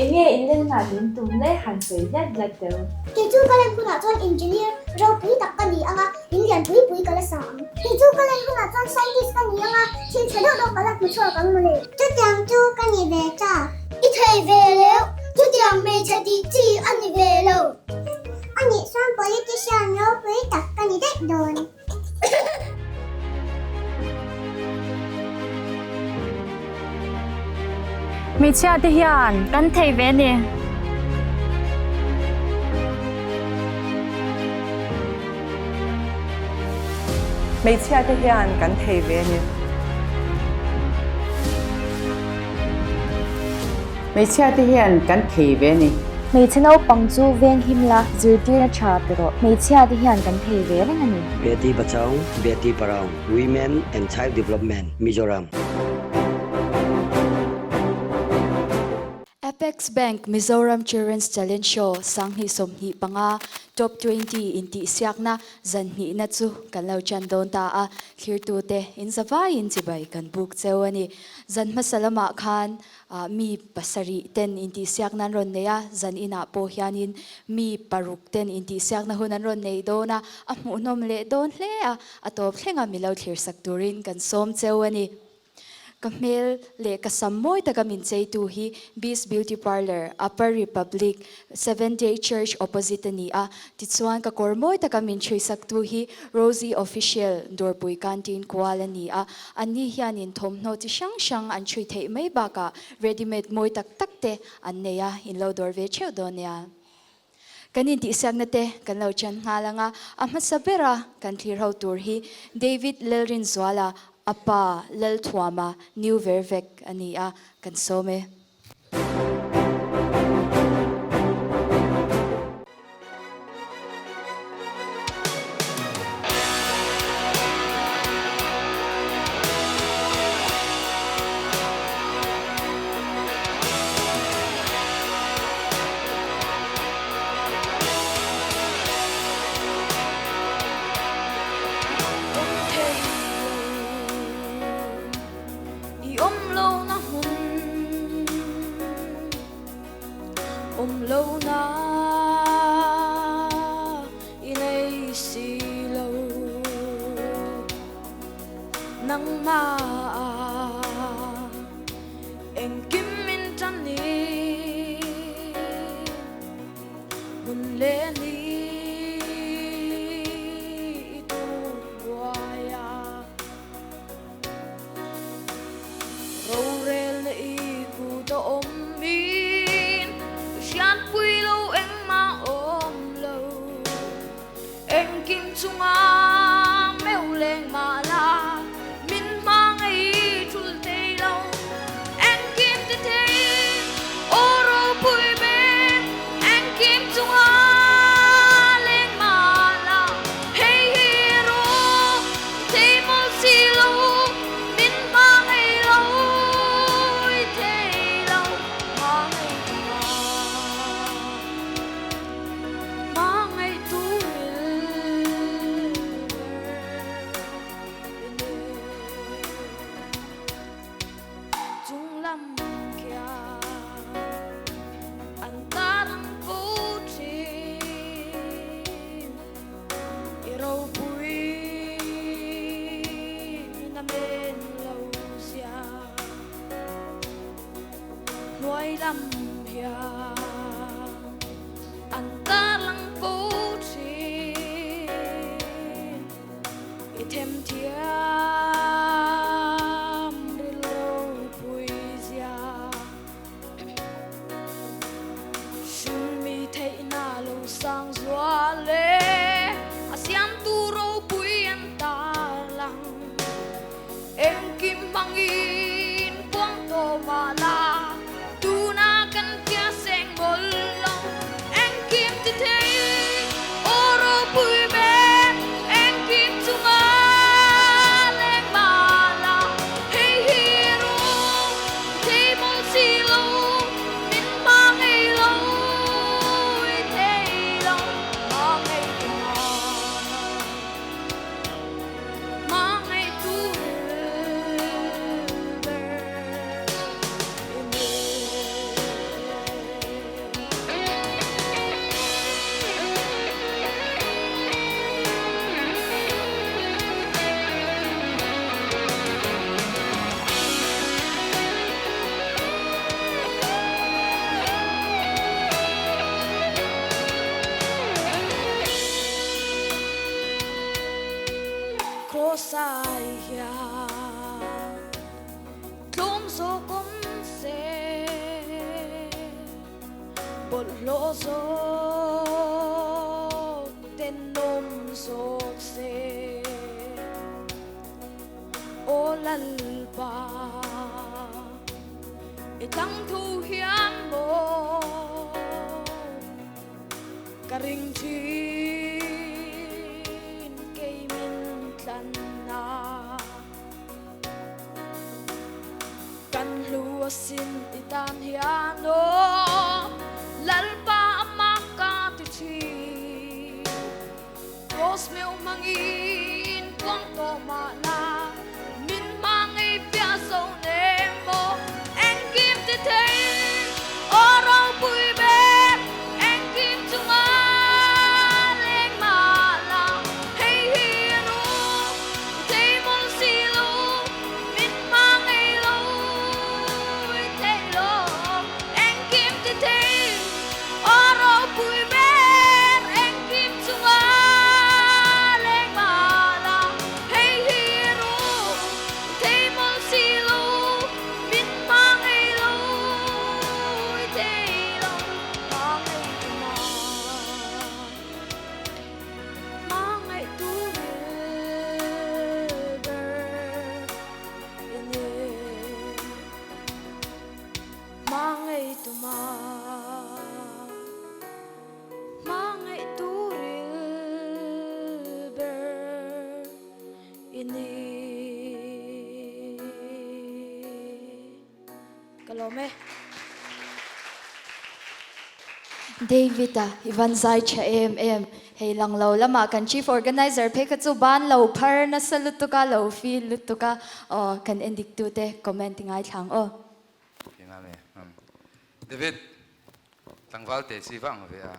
Enge in len hunah in tum le han sawi hliat hliat teh u. Kei chu ka len hunah chuan engineer ropui tak ka ni ang a, in lian pui pui ka la sa ang. Kei chu ka len hunah chuan scientist ka ni ang a, thil tha deuh deuh ka la hmu chhuak ang mawle. Chutiang chu ka ni ve ta. I thei ve leuh, chutiang hmeichhe tih chi a ni ve lo. A nih chuan politician ropui tak ka ni daih dawn. Hmeichhia te hian kan thei ve a ni. Hmeichhia te hian kan thei ve a ni. Hmeichhia te hian kan thei ve a ni. Hmeichhe naupang chu veng him la, zirtirna tha pe rawh. Hmeichhia te hian kan thei ve reng a ni. Beti Bachao, Beti Padhao, Women and Child Development, Mizoram. Apex Bank Mizoram Children's Talent Show 2025 Top 20 intihsiakna zan hnihna chu kan lo chan dawn ta a, thlirtute in zavaiin chibai kan buk cheu a ni. Zan hmasa lamah khan mi pasarih ten intihsiakna an rawn nei a, zan inah pawh hianin mi paruk ten intihsiakna hun an rawn nei dawn a, a hmuhnawm leh dawn hle a, a tawp thlenga mi lo thlirsak turin kan sawm cheu a ni. Ka hmel leh ka sam mawi taka min cheitu hi Beast Beauty Parlour, Upper Republic, Seventh Day Church opposite a ni a. Tichuan ka kawr mawi taka min chhuisaktu hi Rosie Official, Dawrpui Canteen kual a ni a. Anni hianin thawmhnaw chi hrang hrang an chhui theih mai bakah ready made mawi tak tak te an nei a, in lo dawr ve theuh dawn nia. Kan intihsiakna te kan lo chen nghal ang a, a hmasa bera kan thlir ho tur hi David Lalrinzuala, a pa Lalthuama, New Vervek a ni a, kan sawm e. zawk awm se, bawlhhlawh zawk tenawm zawk se. Aw Lalpa, i tlang thu hian maw ka ring thin kei min tlan a. Kan hlu asin i tan hian aw Lalpa amah ka ti thin. Cross meuh hmangin kuang tawh mahla min hma ngei piah zo nem maw engkim ti thei aw ropui ber engkim chunga leng mahla hei hi ru thei mawlh si lo min hma ngei lo i thei lo engkim ti thei Aw ropui ber engkim chunga leng mala hei hi ru thei mawlh si lo min hma ngei lo i thei lo hma ngei tu ma hma ngaih tu ril ber i ni. Hmangaih tuma hmangaih turil ber i ni. Ka lawm e. David-a i van zai tha em em. Hei lang lo lamah kan Chief Organizer phei kha chu ban lo phar nasa lutuk a, lo feel lutuk a. Aw kan endik tute comment i ngaithla ang aw. David, tlangval te chi vang ve a.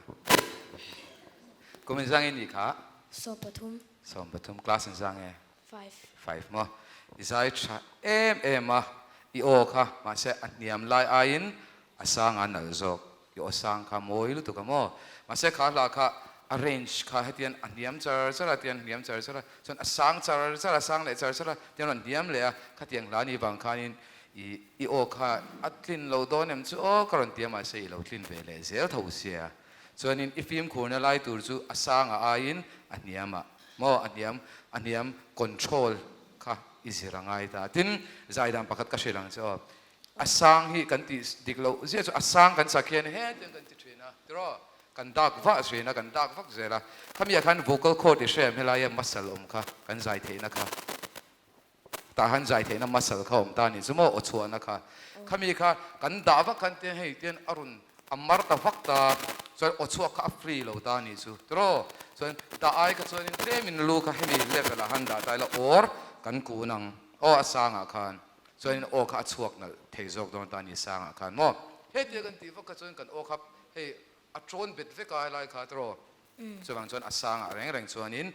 Kum in zang in ni kha? 13. 13 class in zang e? 5. 5 maw? I zai tha em em a, i aw kha mahse a hniam lai aiin a sang a nalh zawk. I aw sang kha mawi lutuk a maw? Mahse kha hla kha a range kha hetian a hniam char char a, tian hniam char char a, chuan a sang char char a, sang leh char char a, tian rawn hniam leh a, khatiang hla ni vang khanin I i aw kha a tlin lo dawn em chu aw ka rawn ti a mahse i lo tlin ve leh zel tho sia. Chuanin i fimkhurna lai tur chu a sanga aiin a hniamah maw a hniam a hniam control kha i zir a ngai ta. Tin zaidan pakhat ka hrilh ang che aw. A sang hi kan tih dik loh ziah chu a sang kan sak hian hetiang kan ti thin a tiraw kan dak vah thin a kan dak vak zel a. Khamiah khan vocal cord i hrem helaia muscle awm kha kan zai theihna kha. Tah han zai theihna muscle kha awm ta a nih chu maw aw chhuahna kha. Khami kha kan dah vak khan tiang hei tian a rawn a mar ta vak ta chuan aw chhuak kha a free lo ta a nih chu tiraw. Chuan dah ai kha chuanin tlemin lu kha hemi level ah han dah ta ila awr kan kun ang aw a sangah khan chuanin aw kha a chhuak nalh thei zawk dawn ta a nih sangah khan maw. Hetia kan tih vak kha chuan kan aw kha hei a trawn bet vek a helai kha tiraw. Chuvang chuan a sangah reng reng chuanin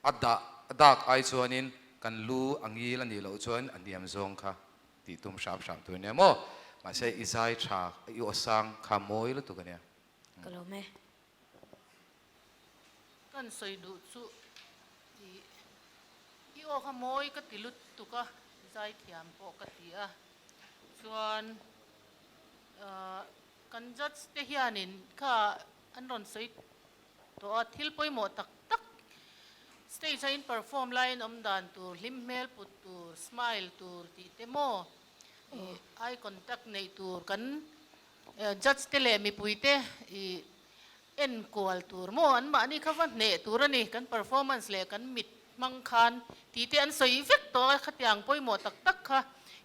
a dah a dak ai chuanin kan lu a ngil a nih loh chuan a hniam zawng kha tih tum hram hram tur ania maw? Mahse i zai tha i aw sang kha mawi lutuk ania. Ka lawm e. Kan sawi duh chu i i aw kha mawi ka ti lutuk a, zai thiam pawh ka ti a, chuan ahh kan judge te hianin kha an rawn sawi tawh a, thil pawimawh tak tak stage a in perform laiin awm dan tur, hlim hmel put tur, smile tur tih te maw, ih eye contact neih tur kan judge te leh mipui te ih en kual tur maw anmahni kha va hneh tur a ni, kan performance leh kan mit hmang khan tih te an sawi vek tawh a, khatiang pawimawh tak tak kha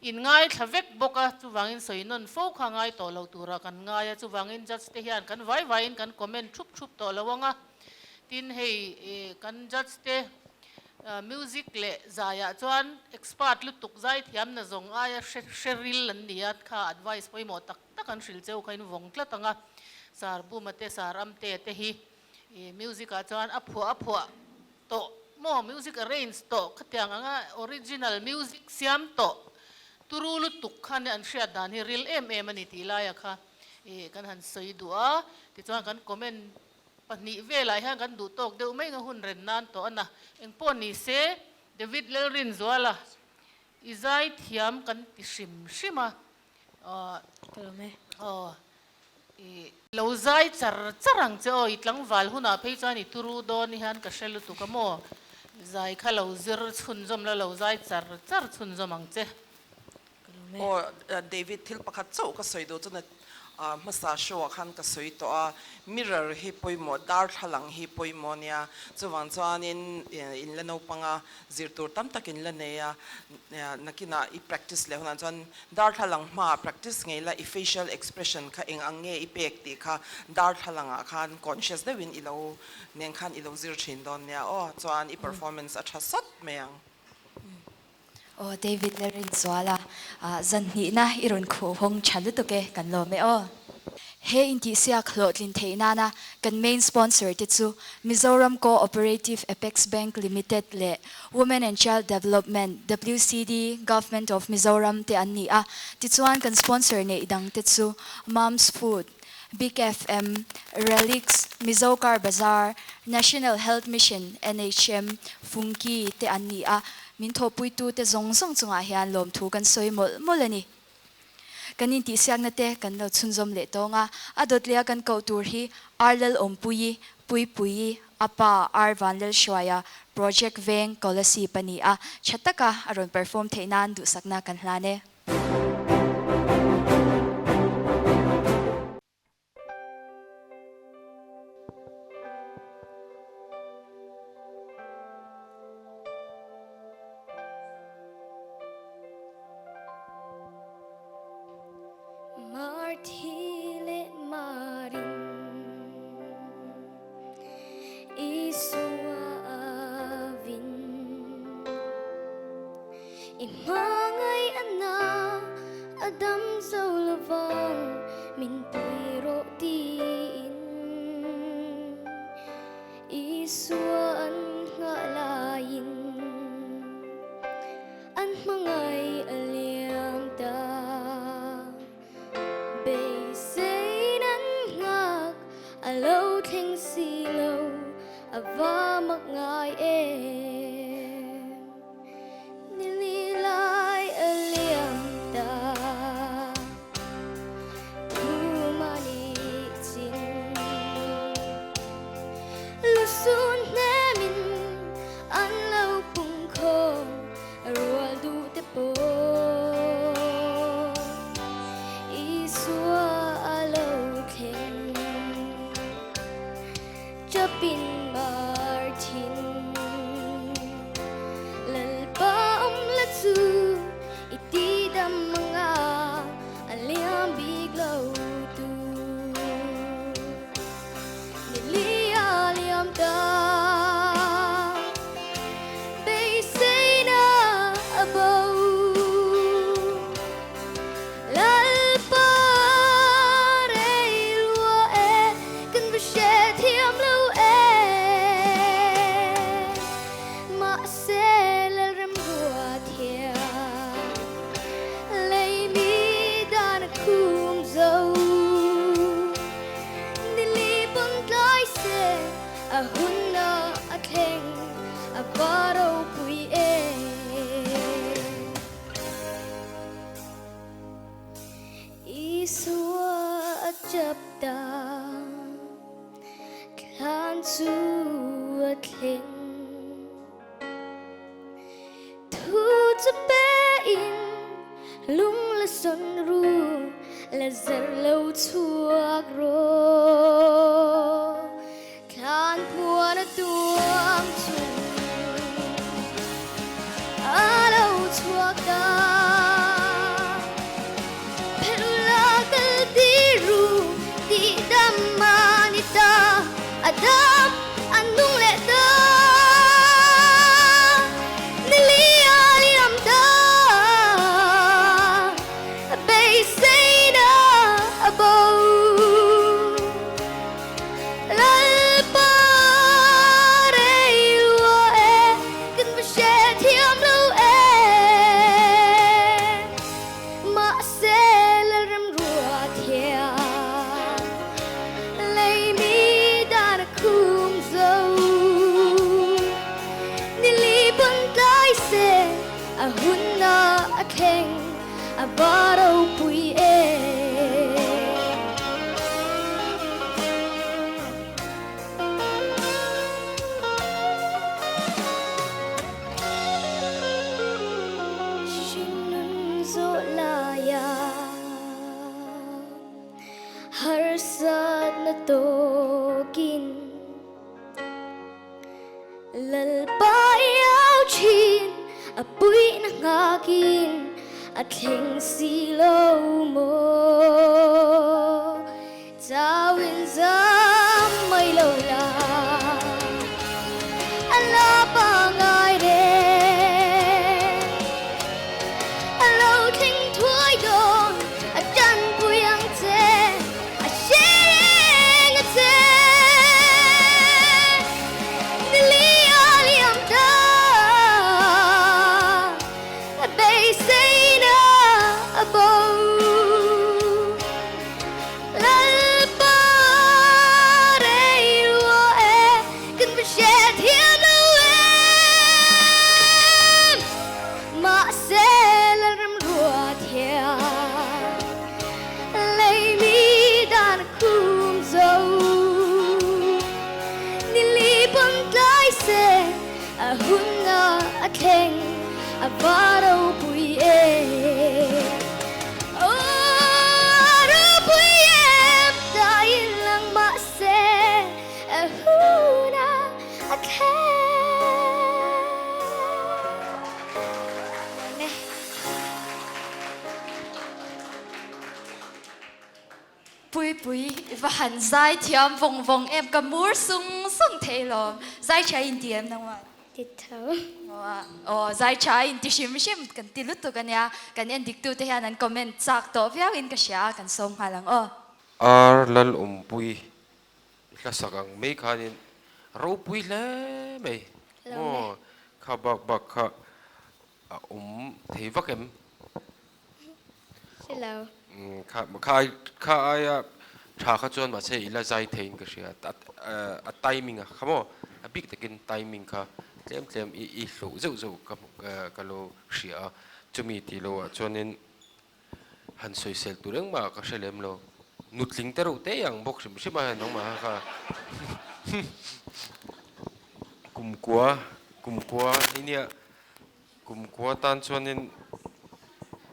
in ngaithla vek bawk a, chuvangin sawi nawn fo kha ngai tawh lo turah kan ngai a, chuvangin judge te hian kan vai vaiin kan comment thup thup tawh lo ang a, tin hei kan judge te music leh zaiah chuan expert lutuk zaithiam na zawng aia hre hre ril an ni a, kha advice pawimawh tak tak an hrilh cheu kha in vawng tlat ang a, Sir Buma te Sir Amte te hi music ah chuan a phuah a phuah tawh maw music arrange tawh khatiang anga original music siam tawh turu lutuk khan an hriat dan hi ril em em a ni tih laia kha ih kan han sawi duh a tichuan kan comment pahnih velah hian kan duh tawk deuh mai nga hun ren nan tawh a na engpawh ni se David Lalrinzuala. I zai thiam kan ti hrim hrim a. Ka lawm e. Aw i lo zai char char ang che aw, i tlangval hunah phei chuan i turu dawn ni hian ka hre lutuk a maw, zai kha lo zir chhunzawm la lo zai char char chhunzawm ang che. Ka lawm e. Aw David thil pakhat chauh ka sawi duh chuan hmasa show ah khan ka sawi tawh a, mirror hi pawimawh, darthlalang hi pawimawh ania, chuvang chuanin in la naupang a, Zir tur tam tak in la nei a, nakinah i practice leh hunah chuan darthlalang hmaah practice ngei la, i facial expression kha eng ang nge i pek tih kha darthlalangah khan conscious deuhin i lo nen khan i lo zir thin dawn nia aw, chuan i performance a tha sawt mai ang. Aw David Lalrinzuala, zan hnihna i rawn khuh hawng tha lutuk e, kan lawm e aw. He intihsiak hlawhtlin theih nana kan main sponsor te chu Mizoram Co-operative Apex Bank Limited leh Women and Child Development, WCD, Government of Mizoram te an ni a. Tichuan kan sponsor neih dang te chu Mom's Food, Big FM, Relics, Mizo Car Bazaar, National Health Mission, NHM, Fungki te an ni a. Min thawhpuitu te zawng zawng chungah hian lawmthu kan sawi mawlh mawlh a ni. Kan intihsiakna te kan lo chhunzawm leh tawng a, a dawt leh a kan koh tur hi Arlal Awmpuii, Puipuii, a pa Ar Vanlalhruaia, Project Veng, Kolasib a ni a, tha taka a rawn perform theih nan duhsakna kan hlan e. Marthi leh Marin Isua avin I hmangaih a na a dam zo lovang min pui rawh tiin Isua an nghah laiin an hmangaih a liam ta. Beisein an nghak a lo thleng si lo a va mak ngai em. Nili lai a liam ta thu mani chin. Lusun hnemin an lo pung khawm rual duh te pawh Isua a lo thleng chapin mar thin. Lalpa awm la chu i ti dam anga a liam bik lo tu. Nili a liam ta beiseina a bo. Lalpa rei lua e kan va hre thiam lo e. Mahse Lalrem rua thiam lei mi dan a khum zo. Nili pawn tlai se a hun a a thleng a va ropui e. Isua a chap ta thlan chu a thleng. Thu chu pe in lung la sawn ru la zar lo chhuak rawh. Thlan puan a tuam chung a lo chhuak ta. Phelh la kal tir ru tih dam a ni ta a dam a nung leh ta. Nili a liam ta beiseina a bo. Lalpa rei lua e kan va hre thiam lo e. a va ropui em. Hringnun zawh laia harsatna tawkin Lalpa i au thin a puihna nghakin a thleng si lo maw? Chauin zam mai lo la, a la pangai reng. A lo thleng thuai dawn, a tanpui ang che, a hre reng a che. Nili a liam ta, a beiseina a bo. Lalpa rei rua e, kan va hre thiam lo em. Mahse Lalram rua thiam, lei mi dan a khum zo. Ni li pawn tlai se, a hun a a thleng, a va ropui e. Aw a ropui em tain lang mahse a hun a a thleng. Puipui i va han zai thiam vawng vawng em ka mur sung sung thei lawm zai tha in ti em nangmah? Ti tho. Aw zai tha in ti hrim hrim kan ti lutuk ania kan en dik tute hian an comment chak tawh viau in ka hria a kan sawm nghal ang aw. Ar Lalawmpui i hlasak ang mai khanin ropui hle mai maw kha bak bak kha a awm thei vak em? Hello. Kha kha kha aia tha kha chuan mahse i la zai theiin ka hria a timing a kha maw a bik takin timing kha tlem tlem i i hloh zeuh zeuh ka ka lo hria a chumi tih loh ah chuanin han sawisel tur engmah ka hre lem lo nutling te reuh te ang bawk hrim hrim a hei nangmah kha kumkua kumkua nia Kumkhua tan chuanin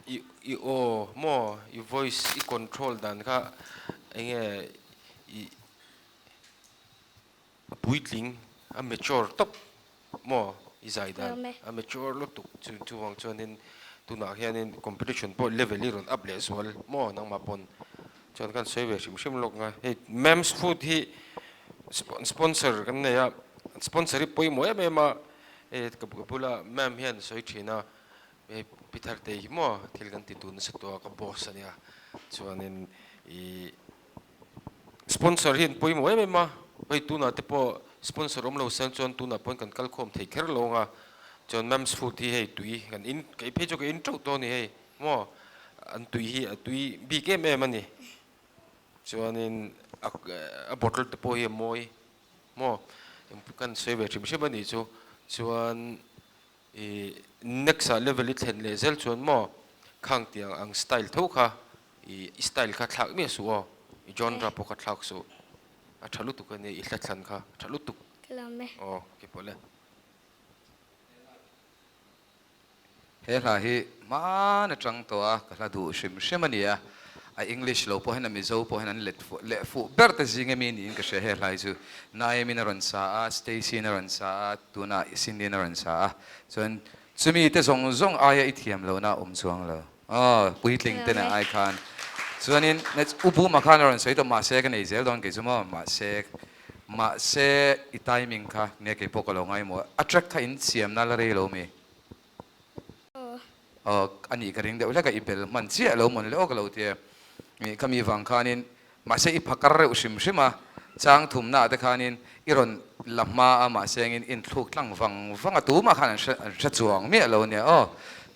i i aw maw i voice i control dan kha enge i a puitling a mature tawp maw i zai dan a mature lutuk chu chuvang chuanin tunah hianin competition pawh level i rawn up leh zual maw nangmah pawn chuan kan sawi ve hrim hrim lawk nga hei Mams Food hi sponsor kan nei a sponsor hi pawimawh em em a. Hei ka bula ma'am hian sawi thin a, hei pi Thartei hi maw thil kan ti tun nasa tawh a ka boss a nia, chuanin ih sponsor hi an pawimawh em em a, hei tunah te pawh sponsor awm lo sen chuan tunah pawhin kan kal khawm thei kher lo ang a, chuan ma'am's food hi hei tui kan in kei phei chu ka in teuh tawh a ni hei maw an tui hi a tui bik em em a ni, chuanin a bottle te pawh hi a mawi. Maw? Kan sawi ve hrim hrim a nih chu. Chuan i next ah level i thlen leh zel chuan maw khang tiang ang style tho kha i i style kha thlak miah suh aw. I genre pawh kha thlak suh. A tha lutuk a nia i hlathlan kha a tha lutuk. Ka lawm e. Aw keipawh le. He hla hi hman atang tawh a, ka hla duh hrim hrim a ni a, a English lo pawh hian a Mizo pawh hian an let fuh leh fuh ber te zing emi niin ka hria he hla hi chu. Naemin a rawn sa a, Stacy-in a rawn sa a, tunah Cindy-in a rawn sa a, chuan chumi te zawng zawng aia i thiam lohna a awm chuang lo. Aw, puitling te nen ai khan. Chuanin U Buma khan a rawn sawi tawh mahse ka nei zel dawn kei chu maw, mahse Mahse, i timing kha nge kei pawh ka lo ngaimawh. A track kha in siamna la rei lo mi? Aw, a nih ka ring deuh hlek a, i bel hman chiah lo mawn le aw ka lo ti e. Ih, khami vang khanin, mahse i phakar reuh hrim hrim a, chang thumnaah te khanin i rawn la hma a, mahse engin inthluk tlang vang vang a, tumah khan an hre an hre chuang miah lo nia aw.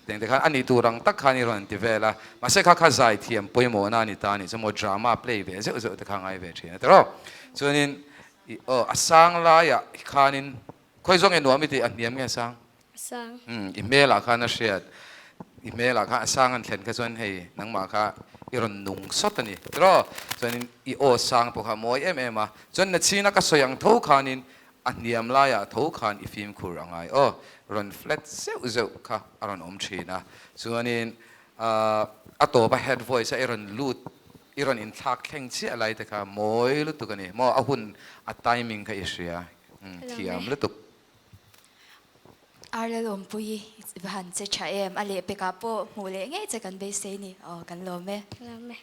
Teng te khan a nih tur ang tak khan i rawn ti vel a, mahse kha kha zaithiam pawimawhna a ni ta a nih chu maw, drama play ve zeuh zeuh te kha ngai ve thin a tiraw. Chuanin i aw a sang laiah khanin khawi zawng nge nuam i tih a hniam nge a sang? A sang. Umm i hmelah khan a hriat. I hmelah kha a sang an thlen kha chuan hei nangmah kha i rawn nung sawt a ni tiraw? Chuanin i aw sang pawh kha a mawi em em a, chuan nachina ka sawi ang tho khanin a hniam laiah tho khan i fimkhur a ngai aw, rawn flat zeuh zeuh kha a rawn awm thin a, chuanin a tawpa head voice a i rawn lut i rawn inthlak thleng chiah lai te kha mawi lutuk a ni maw, a hun a timing kha i hria thiam lutuk. Arlel Awmpuii i va han che tha em? A lehpekah pawh hmuh leh ngei che kan beisei ni. Aw, kan lawm e. Lawm e.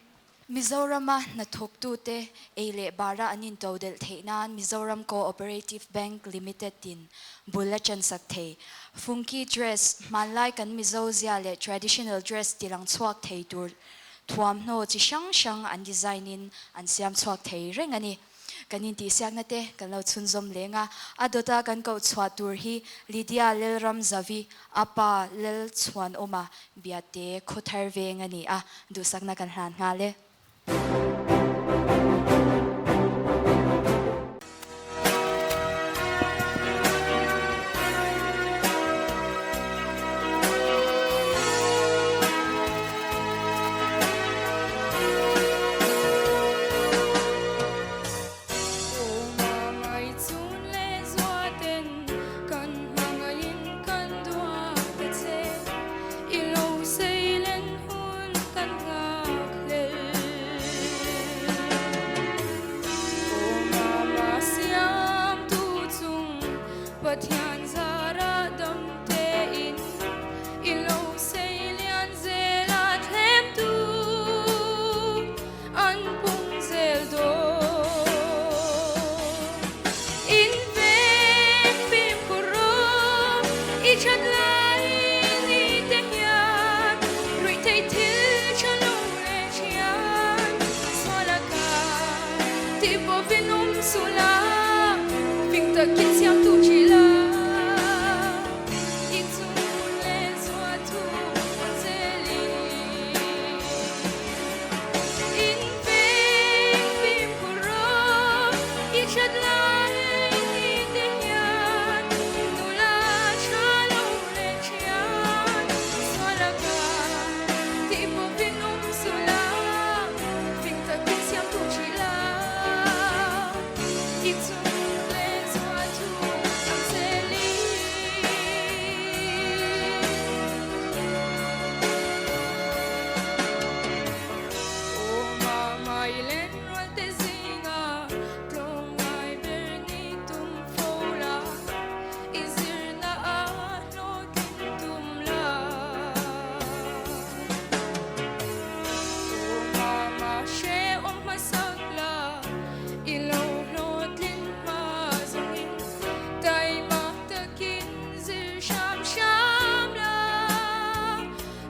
Mizorama hnathawktute ei leh bara an intodelh theih nan Mizoram Co-operative Bank Limited-in bul a chansak thei. Fungki dress, hmanlai kan Mizo zia leh traditional dress tilang chhuak thei tur thuamhnaw chi hrang hrang an design-in an siam chhuak thei reng a ni. Kan intihsiakna te kan lo chhunzawm leng a, a dawta kan koh chhuah tur hi Lydia Lelram Zavi, a pa Lelchhuanawma Biate Khawthar veng a ni a, duhsakna kan hlan nghal e. An pung zel dawn. In veng fimkhur rawh, i that lai ni te hian ruih theih thil tha lo leh thian sual a kai tih pawhin awm suh la, fing takin siam tu chi la. I chung leh zuah thu ang zelin. In veng fimkhur rawh, i that lai ni te hian nula tha lo leh thian sual a kai tih pawhin awm suh la, fing takin siam tu thih la, i chung leh zuah thu ang zelin.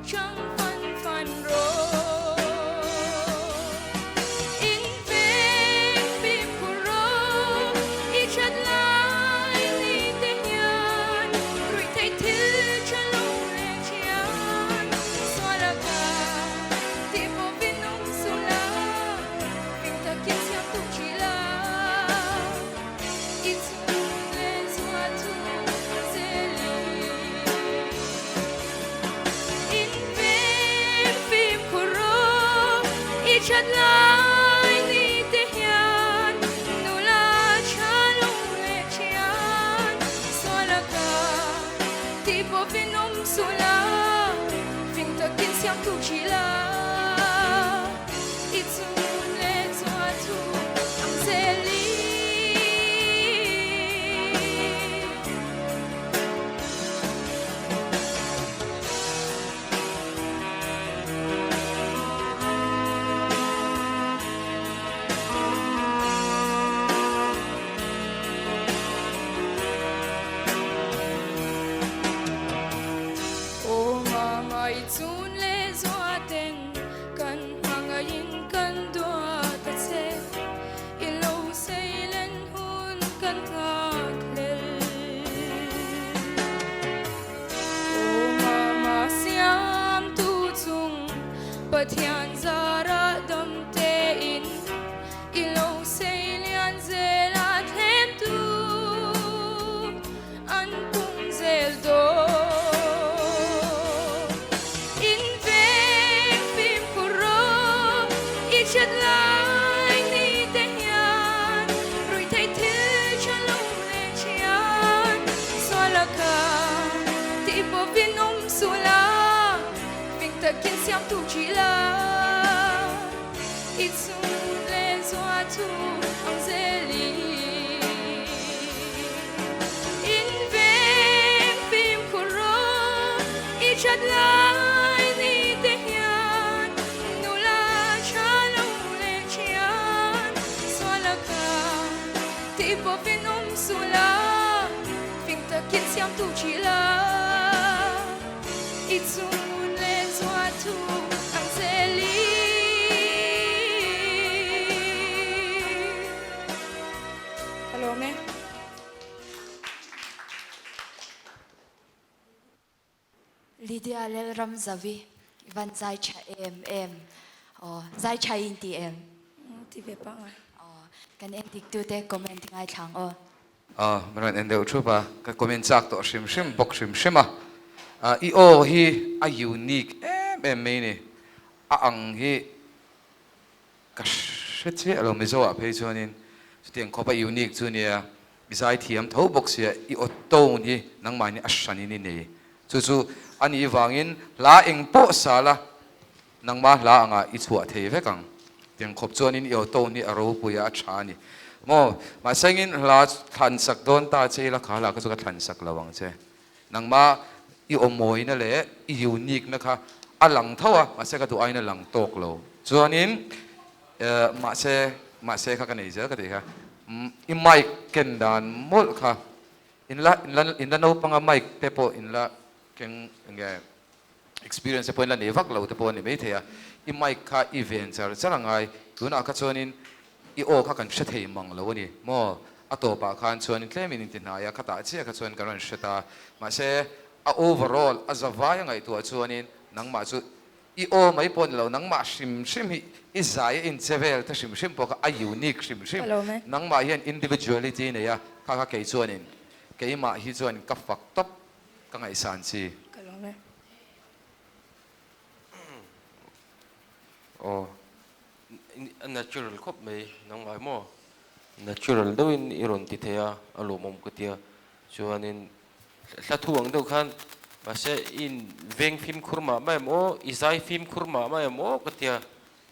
Chang fan fan rawh. In veng fimkhur rawh, i that lai ni te hian ruih theih thil tha lo leh thian sual a kai tih pawhin awm suh la, fing takin siam tum thih la. I chung leh zuah thu ang zelin. In veng fimkhur rawh, i that lai ni te hian nula tha lo leh thian sual a kai tih pawhin awm suh la, fing takin siam tu thih la. I chung leh zuah thu ang zelin. Aw mama i chun leh zuah ten kan hmangaihin kan duat a che. I lo seilen hun kan nghak hlel. Aw mama siamtu chung Pathian zarah dam tein i lo seilian zel a thlemtu an pung zel dawn. takin siamtu ṭih la, i chhun leh zua thu ang zelin. In veng fimkhur rawh, i ṭhat lai ni te hian nula ṭha lo leh ṭhian sual a ka tih pawhin awm suh la, fing takin siamtu ṭih la. I chhun leh zua thu ang zeli. Ka lawm e. Lydia Lalramzavi i van zai tha em em. Aw zai tha in ti em? Ti ve pah ngai. Aw kan endik tute comment ngaithla ang aw. Aw, min rawn en deuh thup a, ka comment chak tawh hrim hrim bawk hrim hrim a. I aw hi a unique em em mai ni. A ang hi ka hre chiah lo Mizo ah phei chuanin chutiang khawp a unique chu nia, i zaithiam tho bawk sia, i aw tone hi nangmahni a hranin i nei. Chu chu a nih vangin hla eng pawh sa la Nangmah hla angah i chhuah thei vek ang. Tiang khawp chuanin i auto hi a ropui a, a tha a ni. Maw? Mahse engin hla thlan sak dawn ta che ila kha hla kha chu ka thlan sak lo ang che. Nangmah i awmawina leh i unique na kha a lang tho a, mahse ka duh aiin a lang tawk lo. Chuanin mahse mahse kha ka nei zel ka tih kha. I mic ken dan mawlh kha inla inla inla naupanga mic te pawh inla keng enge Experience te pawhin la nei vak lo te pawh a ni maithei a, i mic kha i ven char char a ngai, tunah kha chuanin i aw kha kan hre thei mang lo a ni maw? A tawpah khan chuanin tlemin inti hnai a, khatah chiah kha chuan kan rawn hre ta, mahse a overall a zavai a ngaihtuah chuanin nangmah chu i aw mai pawh a ni lo, nangmah hrim hrim hi i zai a inche vel te hrim hrim pawh kha a unique hrim hrim, nangmah hian individuality nei a, kha kha kei chuanin keimah hi chuan ka fak tawp. Ka ngaihsan chi. Ka lawm e. Aw a natural khawp mai nangmah maw natural deuhin i rawn ti thei a a lawmawm ka tia chuanin hla thu ang deuh khan mahse i in veng fimkhur mah mah em aw i zai fimkhur mah mah em aw ka tia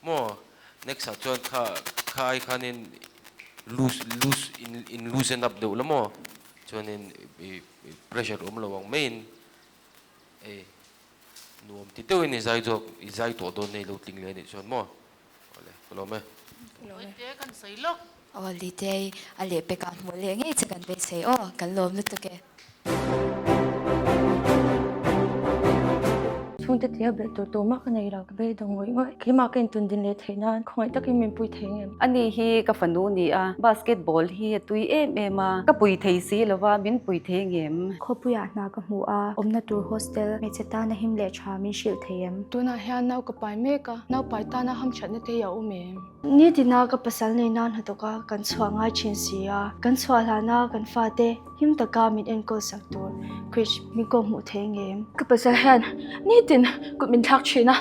maw next ah chuan kha kha ai khanin loose loose in in loosen up deuh la maw chuanin i Pressure awm lo ang maiin ei nuam ti deuhin i zai zawk i zai tawh dawn nei lo tling leh anih chuan maw awle ka lawm e. Awite kan sawi lawk. Aw Litei a lehpekah hmuh leh ngei che kan beisei aw kan lawm lutuk e. Chhungte tia belh tur tumah ka nei lo, ka beidawng ngawih ngawih. Keimah ka intun din leh theih nan khawngaih takin min pui thei ngem. Ani hi ka fanu ni a, basketball hi a tui em em a, ka pui thei si lo va, min pui thei ngem. Khawpuiah hna ka hmu a, awmna tur hostel, hmeichhe tana him leh tha min hrilh thei em? Tunah hian nau ka pai mek a, nau pai tana hamthatna te hi a awm em? Nitina ka pasal nei nan hnathawk a kan chhuah ngai thin si a, kan chhuah hlana kan fate Him taka min enkawl sak tur Krish min kawh hmuh thei ngem? Ka pasal hian nitin kut min thlak thin a,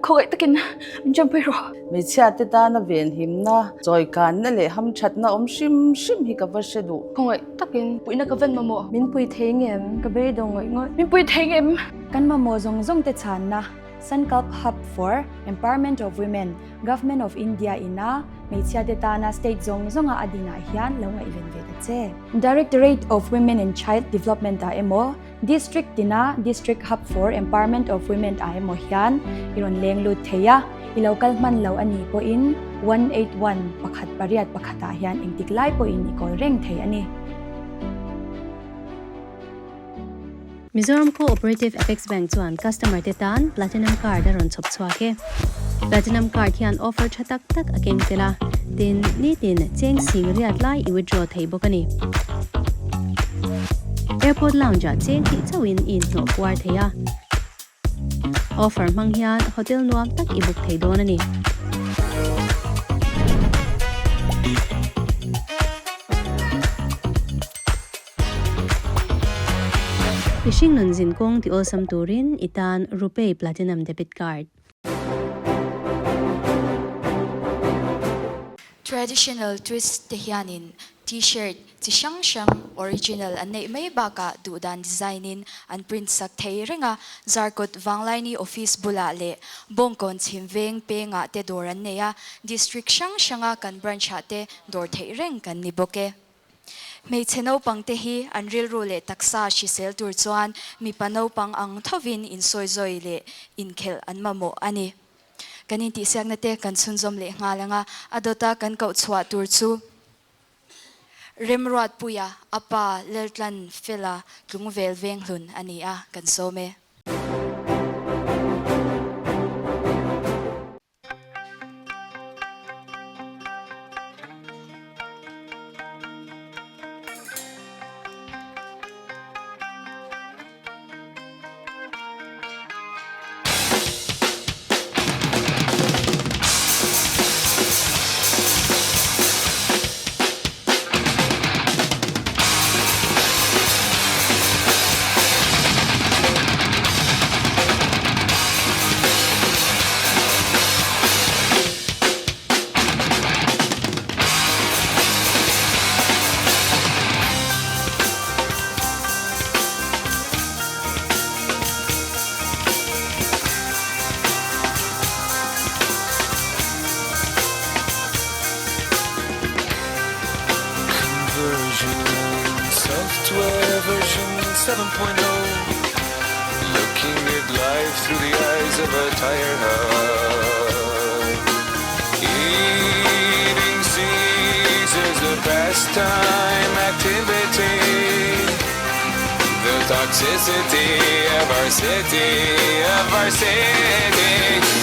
khawngaih takin min tanpui rawh. Hmeichhia te tana venhimna, chawikanna leh hamthatna awm hrim hrim hi ka va hre duh. Khawngaih takin puihna ka van mamawh. Min pui thei ngem? Ka beidawng ngawih ngawih. Min pui thei ngem? Kan mamawh zawng zawng te chhanna Sankalp Hub for Empowerment of Women, Government of India ina hmeichhia te tana state zawng zawnga a dinah hian lo ngaihven ve ta che. Directorate of Women and Child Development ah emaw, District tina District Hub for Empowerment of Women ah emaw hian i rawn leng lut thei a, i lo kal hman lo a nih pawhin 181 pakhat pariat pakhatah hian engtik lai pawhin i kawl reng thei a ni. Mizoram Co-operative Apex Bank chuan customer te tan Platinum Card a rawn chhawp chhuak e. Platinum Card hian offer tha tak tak a keng tel a, tin, nitin cheng sing riat lai i withdraw thei bawk a ni. Airport Lounge ah cheng hnih chauhin i inhnawh puar thei a. Offer hmang hian hotel nuam tak i book thei dawn a ni. Mihring nun zin kawng ti awlsam turin i tan Rupay Platinum Debit Card. Traditional twist te hianin. T-shirt chi hrang hrang original an neih mai bakah duhdan design in an print sak thei reng a, Zarkawt Vanglaini office bulah leh Bawngkawn chhim veng pengah te dawr an nei a, district hrang hranga kan branch ah te dawr theih reng kan ni bawk e. Hmeichhe naupang te hi an rilru leh taksa hrisel tur chuan mipa naupang ang thovin insawizawi leh inkhelh an mamawh a ni. Kan intihsiakna te kan chhunzawm leh nghal ang a, a dawta kan koh chhuah tur chu Remruatpuia a pa Laltlan Fela Tlungvel Venghlun a ni a, kan sawm e. Conversion software version 7.0 Looking at life through the eyes of a tire hub Eating seeds is a pastime activity The toxicity of our city, of our city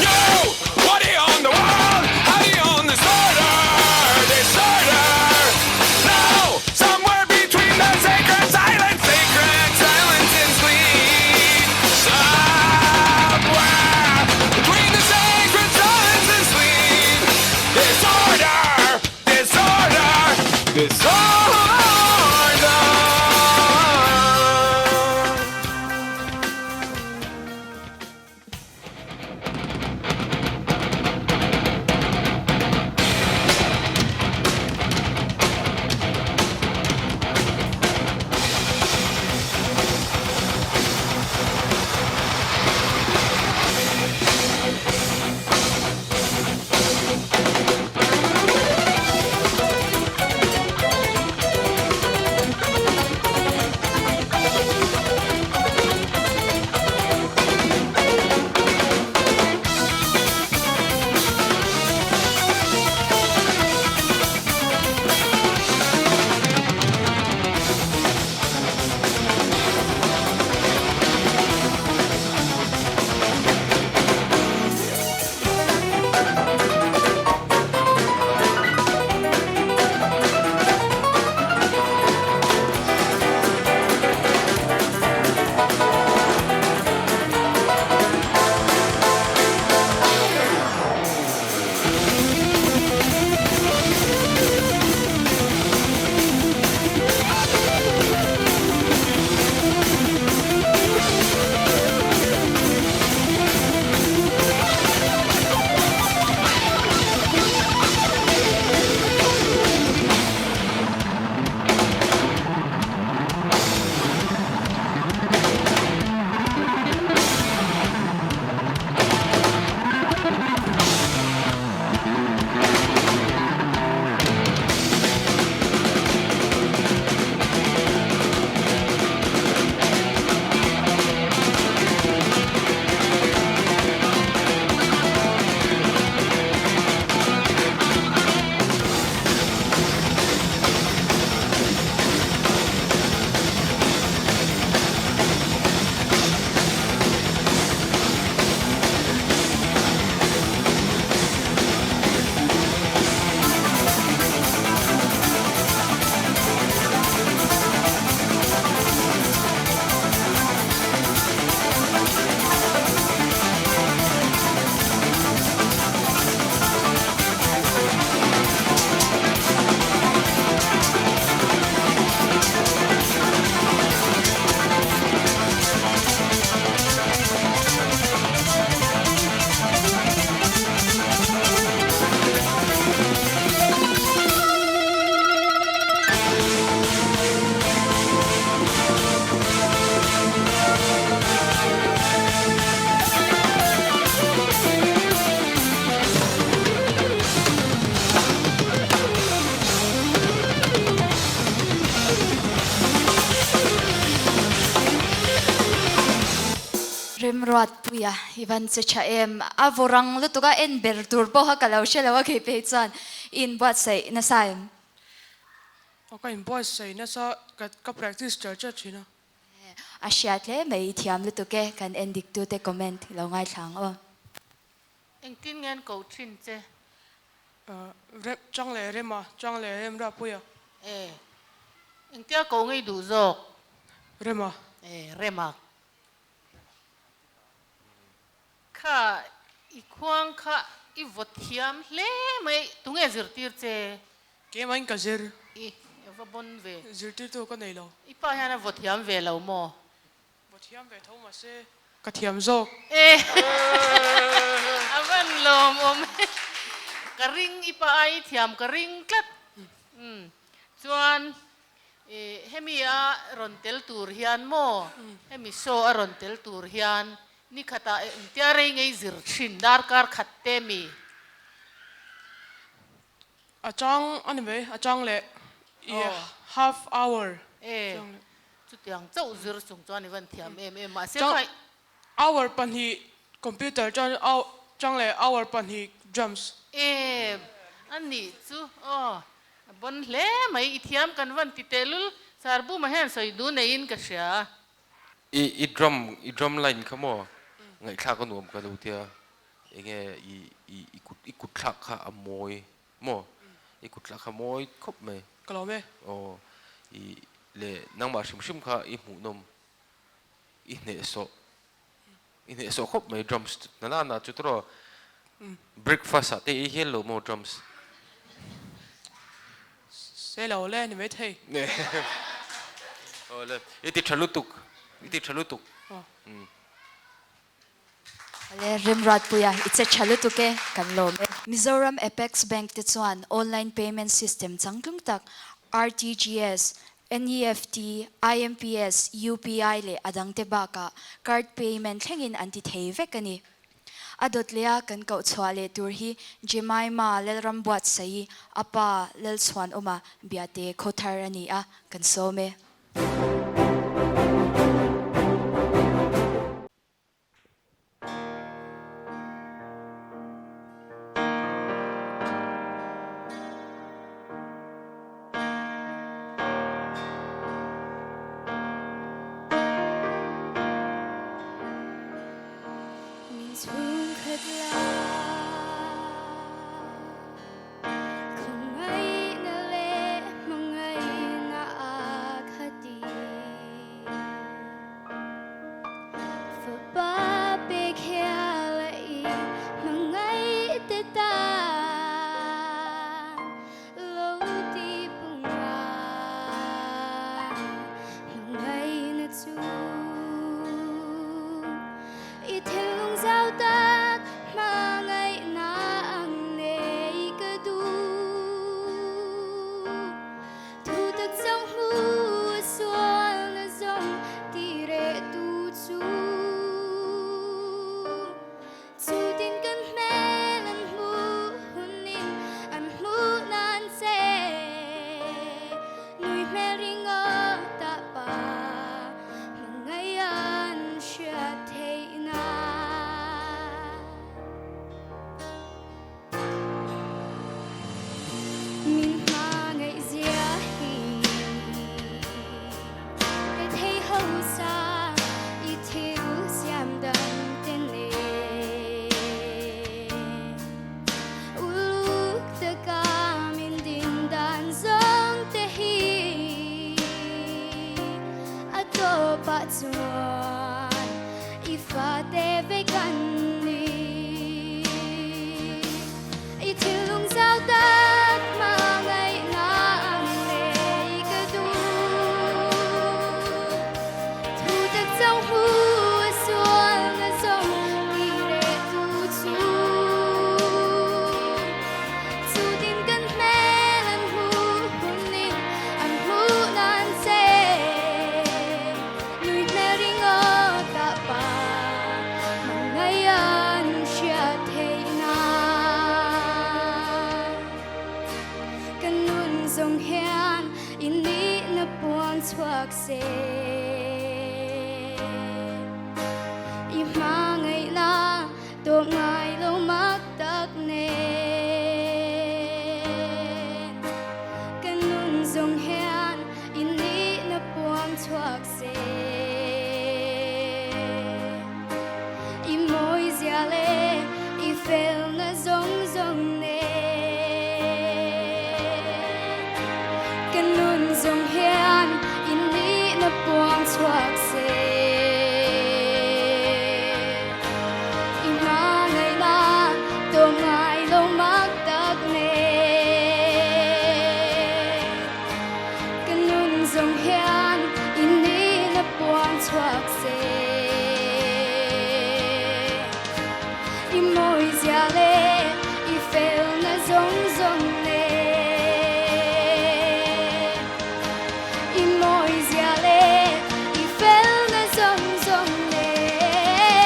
No! What do you own the world? How do you own this order? Disorder! No! Somewhere between the sacred silence, sacred silence and sleep. Somewhere between the sacred silence and sleep. Disorder! Disorder! Disorder! Remruatpuia i van che tha em? A vaw rang lutuk a, en ber tur pawha ka lo hre lo a kei phei chuan i inbuatsaih nasa em? Aw ka inbuatsaih nasa, ka practice char char thin a. A hriat hle mai, i thiam lutuk e, kan en dik tute comment lo ngaithla ang aw. Engtin nge an ko thin che? Rem, Chang leh Rema, Chang leh Remrapuia. E, engtia ko ngei duh zawk? Rema. E, Rema. Kha, i khuang kha i vaw thiam hle mai, tunge zirtir che? Keimahin ka zir. I va bon ve. Zirtirtu ka nei lo. I pa hian a vaw thiam ve lo maw? Vaw thiam ve tho mahse ka thiam zawk. E a van lawm awm e. Ka ring i pa ai thiam ka ring tlat. Umm chuan i hemi a rawn tel tur hian maw hemi show a rawn tel tur hian nikhatah engtia rei ngei zir thin darkar khat te mi? A chang a ni mai, a chang leh i half hour E, chutiang chauh zir chung chuan i van thiam em em mahse kha Hour pahnih computer chuan chang leh hour pahnih drums. E, a nih chu aw, a bon hle mai, i thiam kan van ti tehlul, Sarbuma hian sawi du neiin ka hria. I i drum i drum line kha maw ngaihthlak a nuam ka lo tia enge i i i kut i kut thlak kha a mawi maw i kut thlak kha mawi khawp mai. Ka lawm e. Aw i leh nangmah hrim hrim kha i hmuhnawm i hnehsawh i hnehsawh khawp mai drums na na na chu tawh breakfast ah te i hial lo maw drums. Se lo le ni mai thei. Aw le i ti tha lutuk i ti tha lutuk. Le Remruatpuia i che tha lutuk e kan lawm e. Mizoram Apex Bank te chuan online payment system changtlung tak RTGS, NEFT, IMPS, UPI leh a dangte bakah card payment thlengin an ti thei vek a ni. A dawt leh a kan koh chhuah leh tur hi Jemima Lalrambuatsaii a pa Lalchhuanawma Biate Khawthar a ni a, kan sawm e. Min chhungkhat la khawngaihna leh hmangaihna a khat i Fapa pek hial a i hmangaih te tan lo ti pung a hmangaihna chu i thinlung zau tak hmangaihna. chhuak se. I hmangaihna tawh ngai lo mak tak nen. Ka nun zawng hian i nihna puang chhuak se. I mawi zia leh i felna zawng zawng nen. I mawi zia leh i felna zawng zawng nen.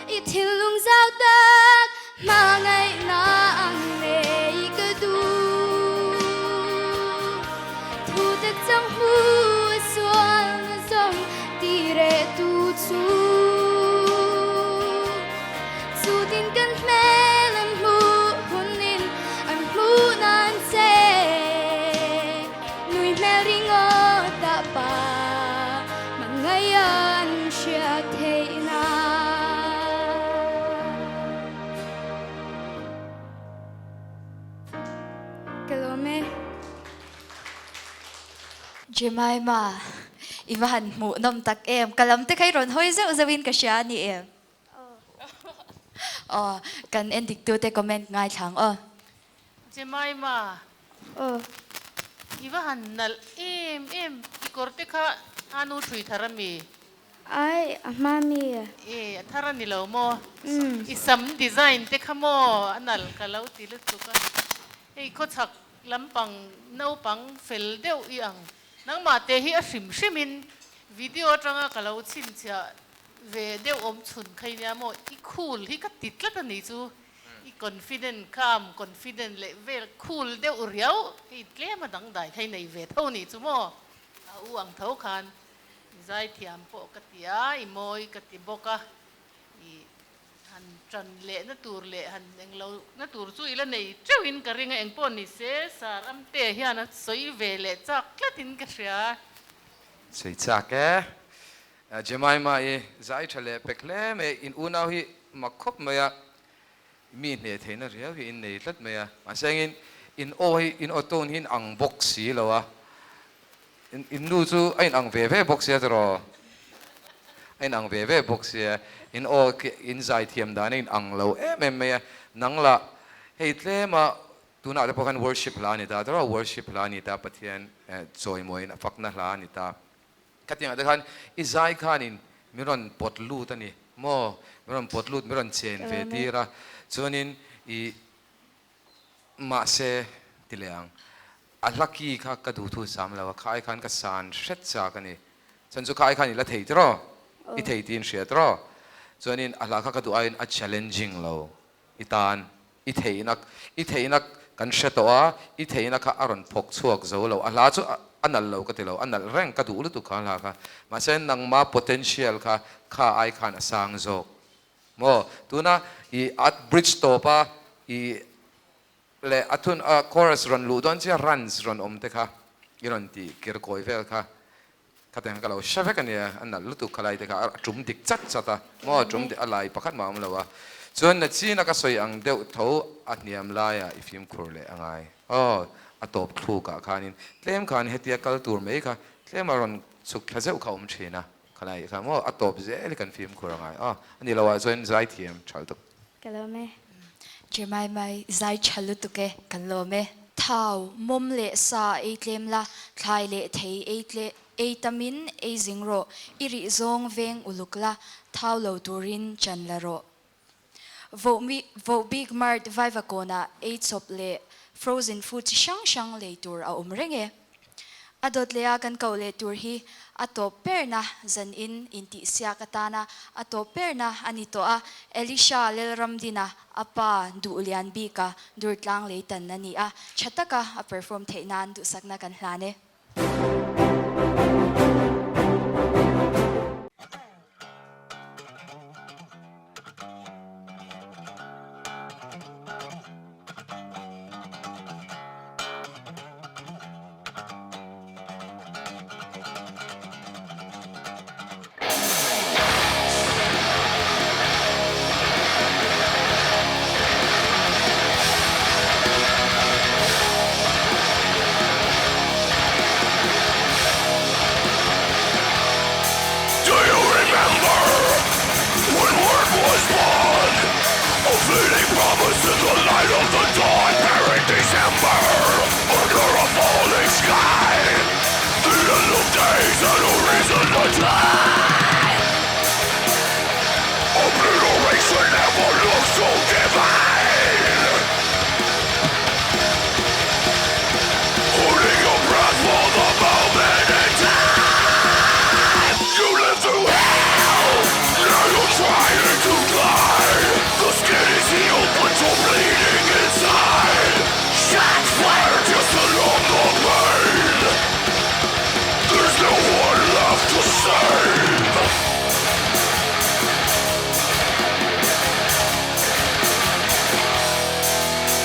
I thinlung zau tak hmangaihna ang nei ka duh. Thu tak chang hmu a sualna zawng ti reh tu chu. Chutin kan hmel an hmuh hunin an hmuh nan che. Nui hmel ringawt ah pa hmangaih an hriat theih nan. Ka lawm e. Jemima, i va han hmuh nawm tak em? Ka lam te kha i rawn hawi zeuh zeuh in ka hria a ni em? Aw, kan en dik tu te comment ngaithla ang aw. Jemima, i va han nalh em em, i kawr te kha a nu hrui thar a mi? Ai, a hma mi? E, a thar a ni lo maw? I sam design te kha maw a nalh ka lo ti lutuk a, hei khawchhak lampang naupang fel deuh i ang. Nangmah te hi a hrim hrimin video atanga ka lo chhinchhiah ve deuh awm chhun kha i nia maw? I cool hi ka ti tlat a ni chu. I confident calm confident leh vel cool deuh riau hei tlem a dangdai kha i nei ve tho ni chu maw? A u ang tho khan i zaithiam pawh ka ti a, i mawi ka ti bawk a, i han tan leh na tur leh han englo na tur chu i la nei teuh in ka ring a, engpawh ni se Sir Amte hian a sawi ve leh chak tlat in ka hria. Sawi chak e. Jemima i zai tha leh pek hle mai, in unau hi mak khawp mai a, mi hneh theihna riau hi in nei tlat mai a, mahse engin in aw hi in aw tone hi in ang bawk si lo a, in nu chu a in ang ve ve bawk sia tiraw, a in ang ve ve bawk sia, in aw khi in zai thiam dan a in ang lo em em mai a, nang lah hei tlem a tunah te pawh khan worship hla a ni ta tiraw, worship hla a ni ta Pathian chawimawiin a fakna hla a ni ta. Khatiangah te khan i zai khanin min rawn pawt lut a ni maw? Min rawn pawt lut, min rawn chen ve tir a, chuanin i mahse ti leh ang, a hla ki kha ka duh thu sam lo a, kha ai khan ka san hret chak a ni. Chuan chu kha ai khan i la thei tiraw? I thei tiin hria tiraw? Chuanin a hla kha ka duh aiin a challenging lo i tan, i theihna i theihna kan hre tawh a, i theihna kha a rawn phawk chhuak zo lo, a hla chu a nalh lo ka ti lo, a nalh reng ka duh lutuk kha a hla kha, mahse nangma potential kha kha ai khan a sang zawk maw, tuna i a bridge tawp a i leh a thun a chorus rawn luh dawn chiah runs rawn awm te kha i rawn tih kir kawi vel kha Khatiang ka lo hre vek a nia, a nalh lutuk khalai te kha a tum dik chat chat a, maw a tum dik a lai pakhat mah a awm lo a, chuan na china ka sawi ang deuh tho a hniam laiah i fimkhur leh a ngai aw, a tawp thlukah khanin tlem khan hetia kal tur mai kha tlem a rawn chhuk thla zeuh kha a awm thin a, khalai kha maw a tawp zel hi kan fimkhur a ngai aw, a ni loah chuan zaithiam tha lutuk. Ka lawm e. Jemima zai tha lutuk e, kan lawm e. Thau, mawm leh sa ei tlem la, thlai leh thei ei tle ei tamin ei zing rawh, i rih zawng veng uluk la, thau lo turin chan la rawh. Voh mi voh bik mart Vaivakawnah ei chawp leh frozen food chi hrang hrang lei tur a awm reng e. A dawt leh a kan koh leh tur hi a tawp berna zanin intihsiak atana a tawp berna a ni tawh a, Elisha Lalramdina a pa duh lian bika Durtlang leitan a ni a, tha taka a perform theih nan duhsakna kan hlan e. Light of the dawn, bearing December Under a falling sky The end of days and a reason to die Obliteration never looks so divine Holding your breath for the moment in time You live through hell Now you're trying to climb The skin is healed but you're bleeding inside Shots fired just to numb the pain There's no one left to save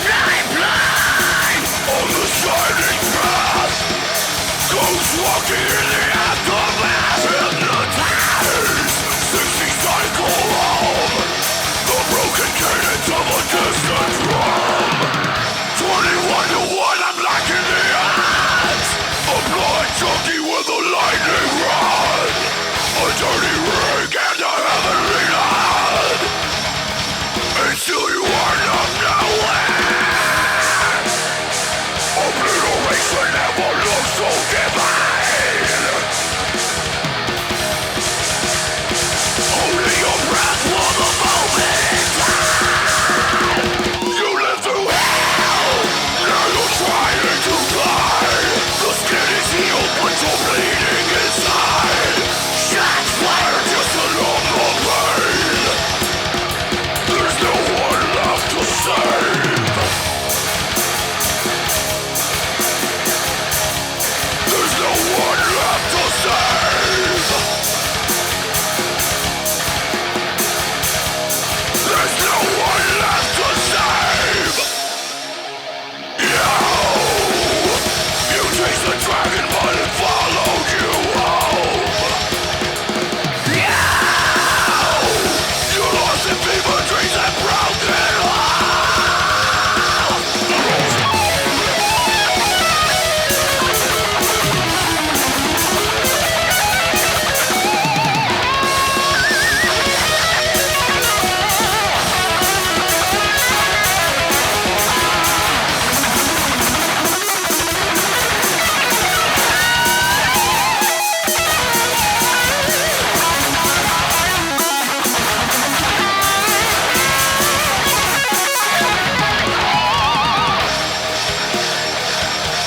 I'm blind on the shining path Ghosts walking in the aftermath Hypnotized 60 cycle of The broken cadence of a distant drum 21 to 1, I'm lacking the odds A blind junkie with a lightning rod A dirty rig and a heavenly nod And still you wind up nowhere Obliteration never looks so divine Holding your breath for the moment in time You live through hell Now you're trying to climb The skin is healed but you're bleeding inside Shots fired just to numb the pain There's no one left to save There's no one left to save There's no one left to save You You chased the dragon but it followed you home You You lost in fever dreams and broken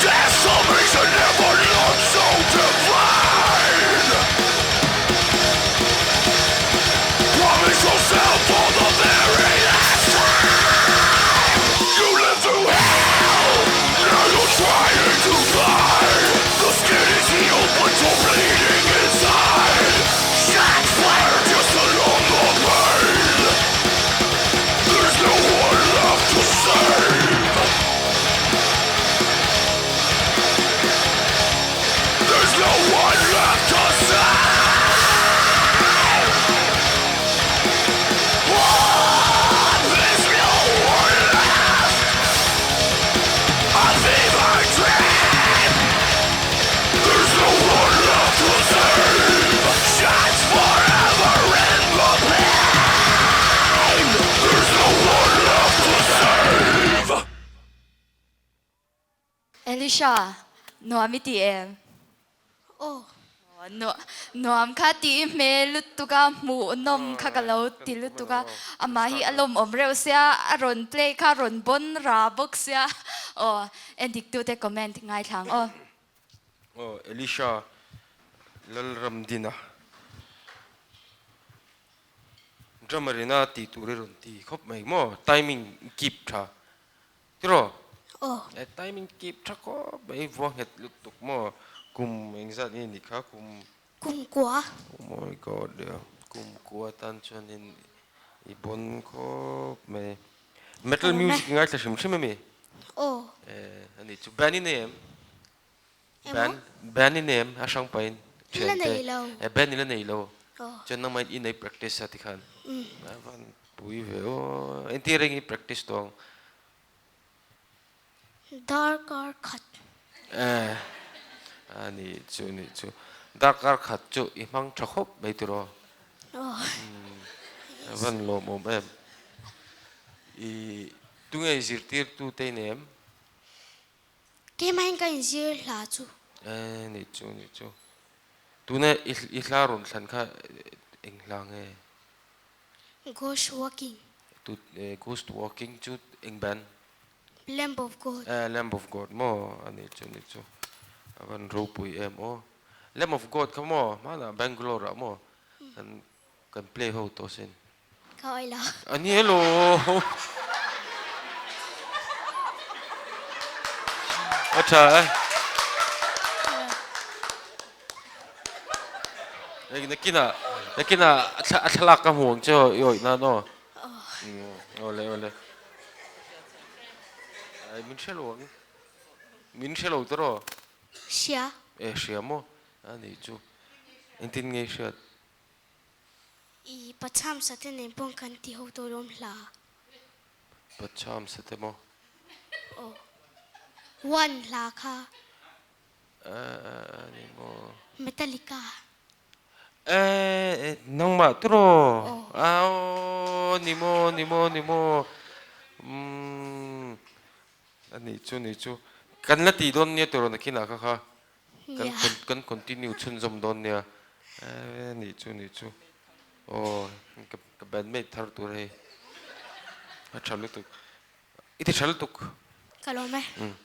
Decimation never looked so divine Promise yourself for the very last time You live through hell Now you're trying to climb The skin is healed but you're bleeding inside Shots fired just to numb the pain There's no one left to save There's no one left to save Oh, there's no one left A fever dream There's no one left to save Shots forever in the pain There's no one left to save Elisha, nuam i ti em? Aw. Nuam kha ti i hmel lutuk a, hmuh nawm kha ka lo ti lutuk a, amah hi a lawmawm reuh sia, a rawn play kha rawn bawn ra bawk sia. Aw, endik tute comment ngaithlang aw. Aw, Elisha Lalramdina. Drummer ina tih tur i rawn ti khawp mai maw? Timing keep tha. Tiraw? Aw. E timing keep tha khawp mai, vua nghet lutuk maw? Kum engzat nge ni kha? Kum. Kum kua. Oh my God ya. Kum kua tan chuanin i bawn khawp mai. Metal music i ngaithla hrim hrim ami? Aw. E ani chu band i nei em? Band band i nei em? A hrang pahin La nei lo. E band i la nei lo. Aw. Chuan nangmah in i nei practice a tikhan. A van pui ve aw. Entir eng i practice tawh ang? Darkar khat. Eh a nih chu nih chu. Darkar khat chu i hmang tha khawp mai tiraw? Aw. A van lawmawm em. I. Tunge zirtirtu te i nei em? Keimahin ka inzir hla chu. Eh, nih chu, nih chu. Tuna i hla rawn thlan kha eng hla nge? Ghost Walking. Tu, Ghost Walking chu eng band? Lamb of God. Eh, Lamb of God maw? A nih chu, nih chu. A van ropui em aw. Lamb of God kha maw? Hmanah Bangalore ah maw? Kan, kan play ho tawh sin. Ka awih lo. A ni elo. A tha e. Eng nakinah nakinah a thlalak ka hmu ang che aw i awih nan aw. Awle awle. Ai min hre lo ang. Min hre lo tawh rawh. Hria. E hria maw? A nih chu. Engtin nge i hriat? I Pacham sate nen pawh kan ti ho tawh lawm hla. Pacham sate maw? Aw. One hla kha. A ni maw? Metallica. Eh, nangmah turaw? Aw, ni maw, ni maw, ni maw. Umm, a nih chu, nih chu. Kan la tih dawn nia turaw nakinah kha kha. Kan kan continue chhunzawm dawn nia eh nih chu nih chu aw ka ka bandmate thar tur hei a tha lutuk i ti tha lutuk Ka lawm e. Umm.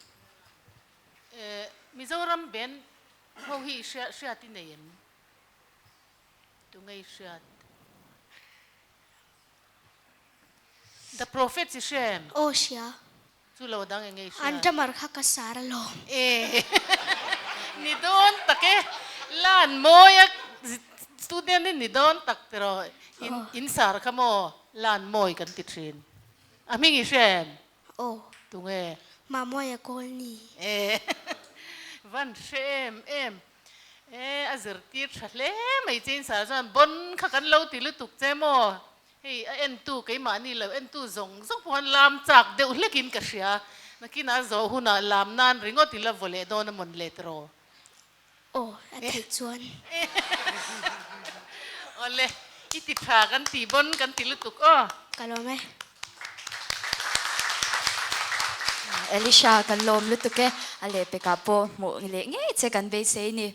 Eh Mizoram band ho hi i hria hriat i nei em? Tunge i hriat? The Prophets i hria em? Aw hria. Chu lo dang enge i hria? An drummer kha ka sar alawm. E ni dawn tak e, lan mawi a student in ni dawn tak tiraw in in sar kha maw lan mawi kan ti thin. A hming i hria em? Aw. Tunge? Mamawia Kawlni. E van hre em em. E a zirtir tha hle mai che in sar chuan bon kha kan lo ti lutuk che maw? Hei a entu keimahni lo entu zawng zawng pawh han lam chak deuh hlekin ka hria. Nakinah zawh hunah lam nan ringawt ila vaw leh dawn a mawn le tiraw? Aw, a theih chuan. Awle, i ti tha kan ti bawn kan ti lutuk aw. Ka lawm e. Elisha kan lawm lutuk e, a lehpekah pawh hmuh leh ngei che kan beisei ni.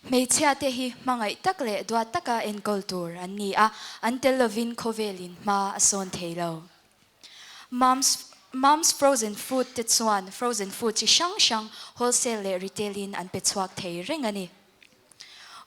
Hmeichhia te hi hmangaih tak leh duat taka enkawl tur an ni a, an tel lovin khawvelin hma a sawn thei lo. Mom's Mom's Frozen Food te chuan frozen food chi hrang hrang wholesale leh retail in an pe chhuak thei reng a ni.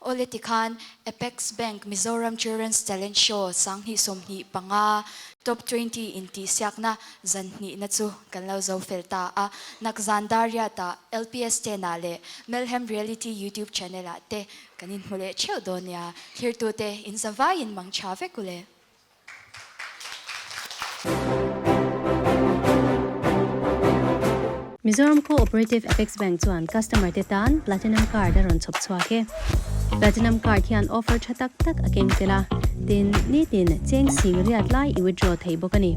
Awle tikhan Apex Bank Mizoram Children's Talent Show 2025 Top 20 intihsiakna zan hnihna chu kan lo zo fel ta a, Nakzan Dariat-ah LPS Ten-ah leh Melhem Reality YouTube Channel-ah te kan inhmu leh theuh dawn nia. Thirtute inzavaiin mang tha vek u le. Mizoram Co-operative Apex Bank chuan customer te tan Platinum Card a rawn chhawp chhuak e. Platinum Card hian offer tha tak tak a keng tel a, tin, nitin cheng sing riat lai i withdraw thei bawk a ni.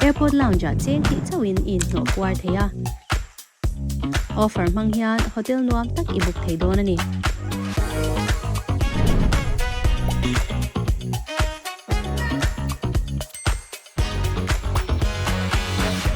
Airport Lounge ah cheng hnih chauhin i inhnawh puar thei a. Offer hmang hian hotel nuam tak i book thei dawn a ni.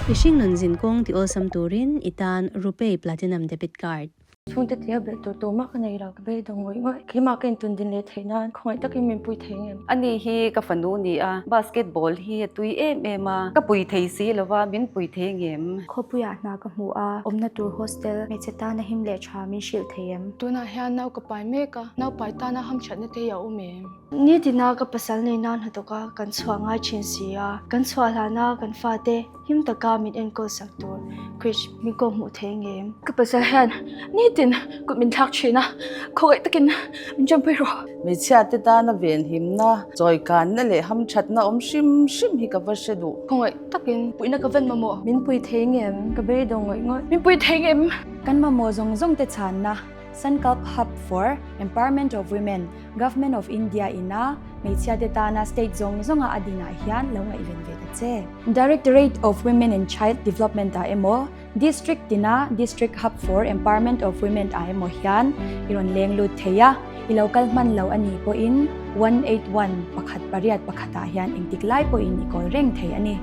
Mihring nun zin kawng ti awlsam turin i tan Rupay Platinum Debit Card. Chhungte tia belh tur tumah ka nei lo, ka beidawng ngawih ngawih. Keimah ka intun din leh theih nan khawngaih takin min pui thei ngem. Ani hi ka fanu ni a, basketball hi a tui em em a, ka pui thei si lo va, min pui thei ngem. Khawpuiah hna ka hmu a, awmna tur hostel, hmeichhe tana him leh tha min hrilh thei em? Tunah hian nau ka pai mek a, nau pai tana hamthatna te hi a awm em? Nitina ka pasal nei nan hnathawk a kan chhuah ngai thin si a, kan chhuah hlana kan fate him taka min enkawl sak tur Krish min kawh hmuh thei ngem? Ka pasal hian nitin kut min thlak thin a, khawngaih takin min tanpui rawh. Hmeichhia te tana venhimna, chawikanna leh hamthatna awm hrim hrim hi ka va hre duh. Khawngaih takin puihna ka van mamawh. Min pui thei ngem? Ka beidawng ngawih ngawih. Min pui thei ngem? Kan mamawh zawng zawng te chhanna Sankalp Hub for Empowerment of Women, Government of India ina hmeichhia te tana state zawng zawnga a dinah hian lo ngaihven ve ta che. Directorate of Women and Child Development ah emaw, District tina District Hub for Empowerment of Women ah emaw hian i rawn leng lut thei a. I lo kal hman lo a nih pawhin 181 pakhat pariat pakhatah hian engtik lai pawhin i kawl reng thei a ni.